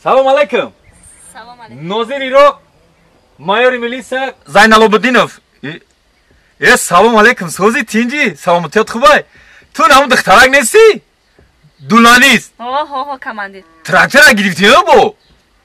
Салом алейкум. Салом алейкум. Нозир Ироқ, майори милиса Зайналобиддинов. Э, салом алейкум, сози тинҷи, саломатият хубай. Ту намун духтарак нестӣ? Дуланист. Ҳо, ҳо, ҳо, командир. Трактора гирифтӣ бо?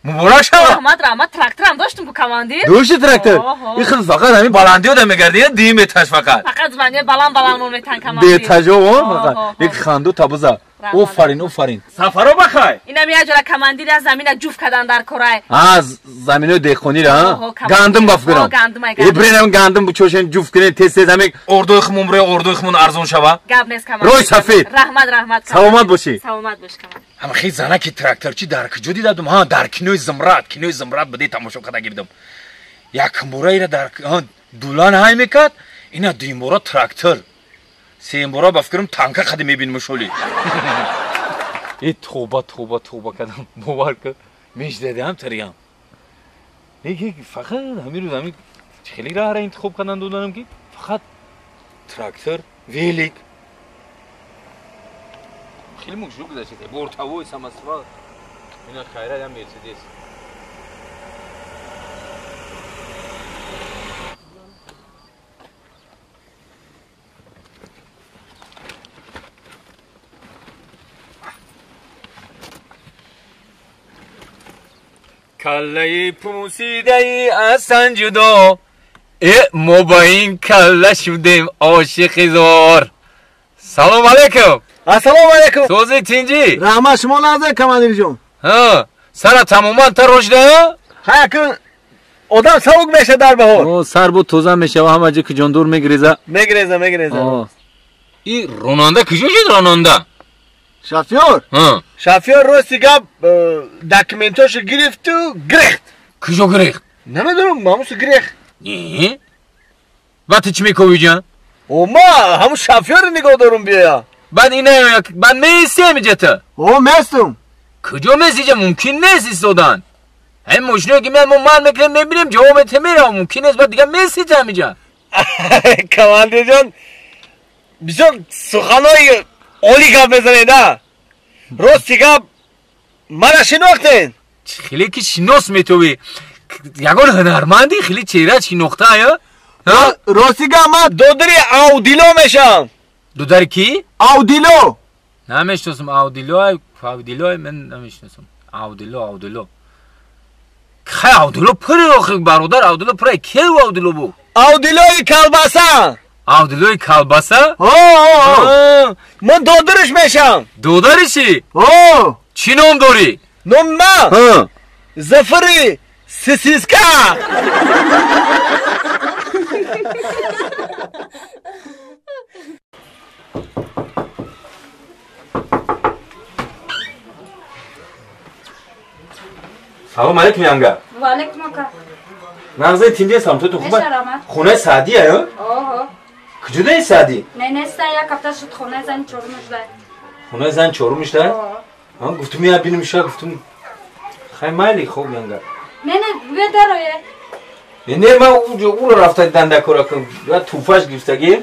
Муборак шава. Раҳмат, раҳмат, тракторам доштум ку командир. Дошти трактор? Ин хел фақат ҳамин баландиёда мегардӣ, дим меташ фақат. Фақат звание баланд баланд мон метан командир. Бетажо он фақат. Як ханду табуза. Офарин, офарин. Сафаро бахай. Инам як ҷора командир аз замина ҷуфт кардан дар корай. А, заминои деҳқониро, а? Гандум баф кунам. Гандум ай. Э, биренам гандум бучошен ҷуфт кунем, тез тез ҳамин ордои хумон бирой, ордои хумон арзон шава. Гап нест командир. Рой сафед. Раҳмат, раҳмат. Саломат бошӣ. Саломат бош командир. Ҳама хел занаки тракторчи дар куҷо дидадум? Ҳа, дар кинои Зумрад, кинои Зумрад буде тамошо карда гирдам. Якумбора ира дар дулан ҳай мекард, ина дуюмбора трактор. Сеюмбора ба фикрам танка қади мебинем шоли. Э, тоба, тоба, тоба кардам, бовар кун. Мешдадам тариам. Неки фақат ҳамин рӯз ҳамин хеле раҳра интихоб кардан доданам ки фақат трактор, велик. Хеле мушкил гузашта. Бортовой самосвал. Ина хайра я Мерседес. Каллаи пӯсидаи аз тан ҷудо, э мо ба ин калла шудем ошиқи зор. Салом алейкум. Ассалому алейкум. Сози тинҷӣ? Раҳмат, шумо назар командирҷон. Ҳа, сара тамоман тарошда? Ҳа, якун одам савук меша дар баҳор. О, сар бу тоза мешава, ҳама ҷо ки ҷондур мегиреза. Мегиреза, мегиреза. И ронанда куҷо шуд ронанда? Шофёр? Ҳа. Шофёр рости гап документошо гирифту гирехт. Куҷо гирехт? Намедонам, ҳамусу гирехт. Не? Баъд ту чӣ мекови ҷан? О, ма ҳамун шофёрро нигоҳ дорум биёя. Баъд ина баъд меисти ҳамиҷа ту? О, местум. Куҷо мести ҷа? Мумкин нест истодан. Ҳамин мошиное ки мо ман мекунем, мебинем, ҷавоб мете меравам. Мумкин нест, баъд дига мести ту ҳамиҷа. Командирҷон, бисёр суханои олӣ гап мезанед, а? Рости гап мана шинохтен? Хеле ки шинос метовӣ. Ягон ҳунарманди хеле чеҳра шинохта, ая? Рости гап ман додари Аудило мешавам. Додари ки? Аудило. Намешиносам Аудило, Аудило ман намешиносам. Аудило, Аудило. Хай Аудило пури охи бародар, Аудило пури ки Аудило бу? Аудилои колбаса. Аудилои колбаса? Ҳо, ҳо. Ман додариш мешавам. Додариши? Ҳо. Чӣ ном дорӣ? Номи ман? Ҳа. Зафари Сисиска. Салом алейкум янга. Ва алейкум ака. Нағзаи тинҷе салом ту хуб? Хонаи Саъдия ё? Оҳо. Куҷо даи Саъдӣ? Не, неста, як ҳафта шуд хонаи зани чорумаш дай. Хонаи зани чорумаш дай? Оҳо. Гуфтум я бинам ша, гуфтум хай майли хоб янга. Не, не, бе дарое. Не, не, ман уро рафта дидан дакора кун. Я туфаш гирифтагӣ.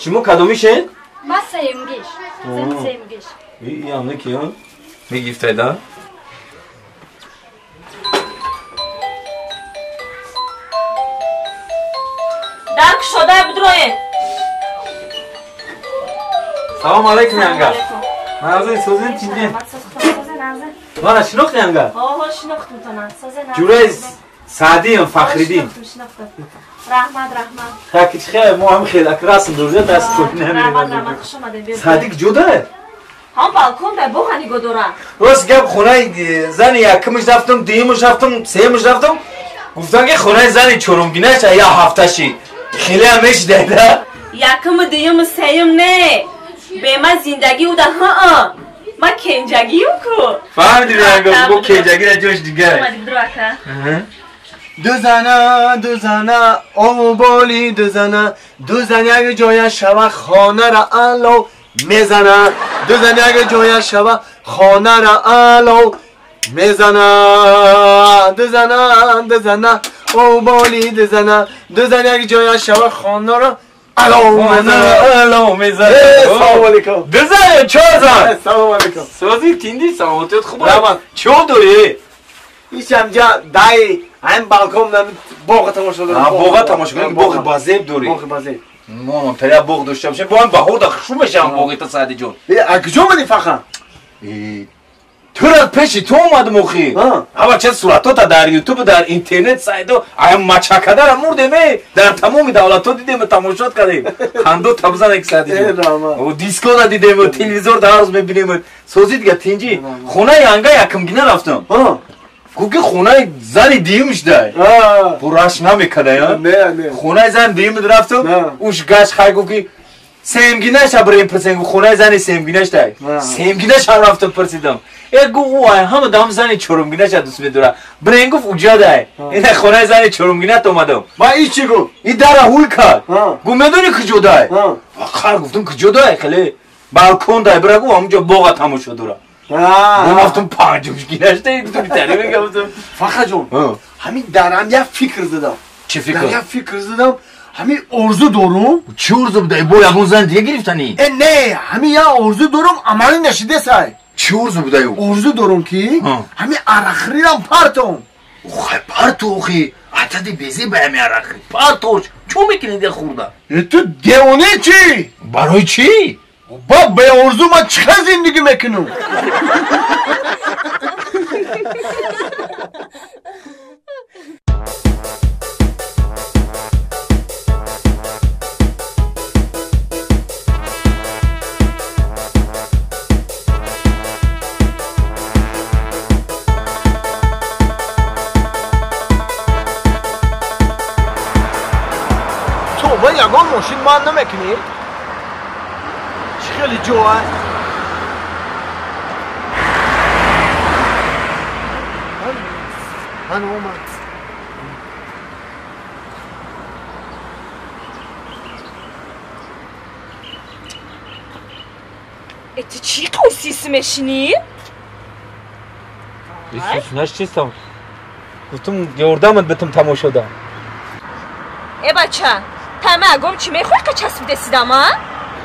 Шумо кадомишен? Ма сеюмгиш. Зани сеюмгиш. И ам не ки он? Мегирифтайда? Дар кушода бидроед. Салом алейкум янга. Нағзаи созин тинҷе. Мана шинохт янга? Ҳо, ҳо, шинохтум тона. Созин. Ҷураи Саъдиям Фахриддин. Шинохтум. Раҳмат, раҳмат. Так чи хел мо ҳам хел акрасм дурза даст кӯ намерем. Раҳмат, раҳмат, хуш омадед. Саъдӣ куҷо дорад? Ҳам балкон дар боға нигоҳ дорад. Рост гап хонаи зани якумаш рафтам, дуюмаш рафтам, сеюмаш рафтам. Гуфтам ки хонаи зани чорумгинаша я ҳафташи. Хеле ҳам мешидаида? Якуму, дуюму, сеюм не. Бе ман зиндагӣ уда ҳа. Ман кенҷагиюм ку. Фаҳмидӣ ранго, бо кенҷагира ҷош дигар. Омадӣ бидро ака. Ду зана, ду зана, ову боли ду зана, ду зан як ҷоя шава хонара алов мезана, ду зан як ҷоя шава хонара алов мезана, ду зана, ду зана, ову боли ду зана, ду зан як ҷоя шава хонара алов мезана. Салом алейкум. Ду зан ё чор зан? Салом алейкум. Сози тинди, саломатият хуб? Чӣ дорӣ? Ишамҷа дай ҳам балкон нам боғ тамошо дорам. Боға тамошо кунем, боғи базеб дорӣ. Боғи базеб. Мо таря боғ дошта бошем, бо ҳам баҳор да хушу мешавам боғи та Саиди ҷон. А куҷо омадӣ фахан? Тура пеши ту омадам охи. Ҳама ча суратота дар ютуб, дар интернет сайдо, ая мачакадара мурдем, дар тамоми давлатҳо дидем, тамошот кардем. Хандо табзан як Саиди ҷон. Дискода дидем, телевизор дар рӯз мебинем. Сози дига тинҷи. Хонаи анга якмгина рафтам. Гуфт ки хонаи зани дуюмш дай. Бураш намекарда, я? Хонаи зани дуюм рафтам, уш гашт хай гуфт ки семгинаша бирем пурсем, хонаи зани семгинаш дай. Семгинаша рафтам пурсидам. Гуфт ӯ ҳама дам зани чорумгинаша дӯст медорад. Бирем гуфт уҷа дай. Ина хонаи зани чорумгинат омадам. Ба ин чӣ гуфт? И дара ҳуй кард. Гуфт медонӣ куҷо дай? Хар гуфтам куҷо дай? Хеле балкон дай. Бира гуфт ҳамунҷо боға тамошо дорад. Ман рафтам панҷумгинаш дай, гуфтам битари мегуфтам. Фаха ҷон, ҳамин дарам як фикр задам. Чӣ фикр? Як фикр задам. Ҳамин орзу дорум. Чӣ орзу будай? Бо ягон зан дига гирифтанӣ? Не, ҳамин як орзу дорум, амалӣ нашидесай. Чӣ орзу будай? Орзу дорум ки ҳамин арақхӯрирам партом. Охай парту охи, атади безӣ ба ҳамин арақхӯрӣ. Партош, чӣ мекунӣ де хӯрда? Ту девона чӣ? Барои чӣ? Ба беорзу ман чӣ хел зиндагӣ мекунам? Ва ягон мошин ман намекунӣ? Чӣ хеле ҷо аст? Ман омад. Ту чӣ қосис мешинӣ? Исус нашчистам. Гуфтум ёрдамат битум тамошо дам. Э бача, тама ягон чӣ мехоҳӣ ка часпидесидам, а?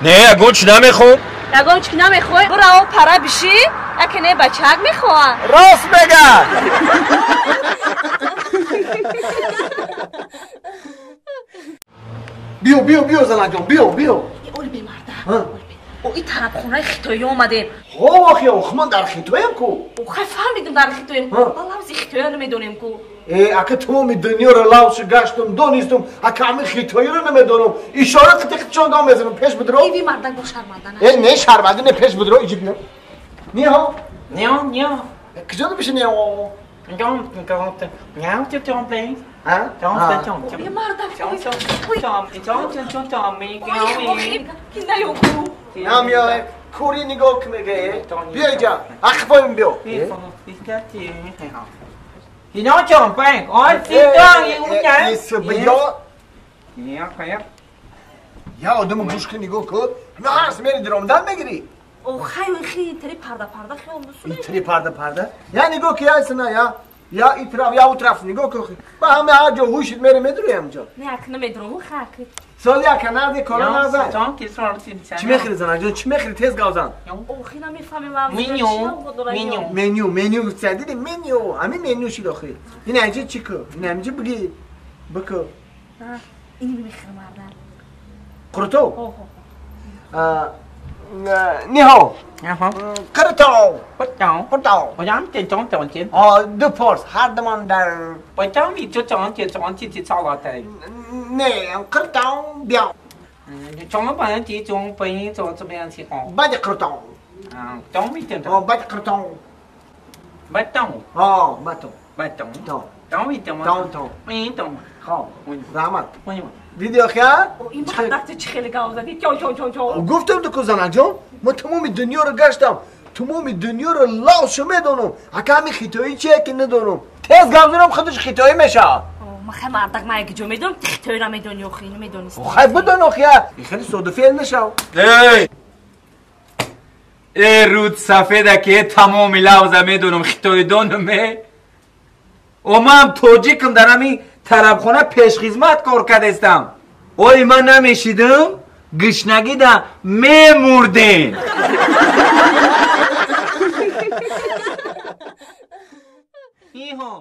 Не, ягон чӣ намехоҳам. Ягон чӣ намехоҳӣ? Бурао пара бишӣ, яке не бачаак мехоҳад. Рост мега! Биё, биё, биё, занакҷон, биё, биё. Оли бемарда. О, и тарабхонаи хитоӣ омадем. Ҳо, охи, ох, ман дар хитоям ку. Хай фаҳмидим дар хитоем. Ма лавзи хитоя намедонем ку. Ака тамоми дунёро лавшу гаштум, донистум, ака ҳамин хитоиро намедонам. Ишора қити чон гам мезанам, пеш бидро. Иви мардак бо шарманда наш. Не, шарманда не, пеш бидро, иҷи биё. Ниҳо. Ниҳо, ниҳо. Куҷо биши ниҳо? کوری نگاه که میگه بیا اینجا اخفایم بیا یا آدم گوش که نگاه کن نه هرس میری درامدن میگیری خیلی تری پرده پرده خیلی تری پرده پرده یا نگاه که یا یا یا این طرف یا اون طرف نگاه کن با همه هر جا هوشت میره میدروی همجا نه اکنه نمیدروم خاک سال یک نردی کارا نزن چی میخری زن جان چی میخری تیز گاوزن اوخی نمیفهمم منیو منیو منیو دیدی منیو همین منیو شد آخه این اینجا چی کو این اینجا بگی بکو اینو میخرم مردم قرتو نیهو قرتو قرتو دو پارس هر دمان در نه قرتو بیا بعد قرتو بعد قرتو رحمت دیدی آخر؟ این مردک چه خیلی گاو زدی چون چون چون چون گفتم تو زنک جان من تمام دنیا رو گشتم تمام دنیا رو لاشو میدونم اگه همین خیتایی چیه که ندونم تیز گاو زدم خودش خیتایی میشه من خیلی مردک من اگه جو میدونم خیتایی رو میدونی آخه اینو میدونیست خیلی بدون آخه این خیلی ساده فعل نشو ای رود سفیده که تمام لوزه میدونم خیتایی دونم او من توجیکم در همین طربخانه پیش خدمت کار کردستم اوی من نمیشیدم گشنگی ده میمردین. Иҳо.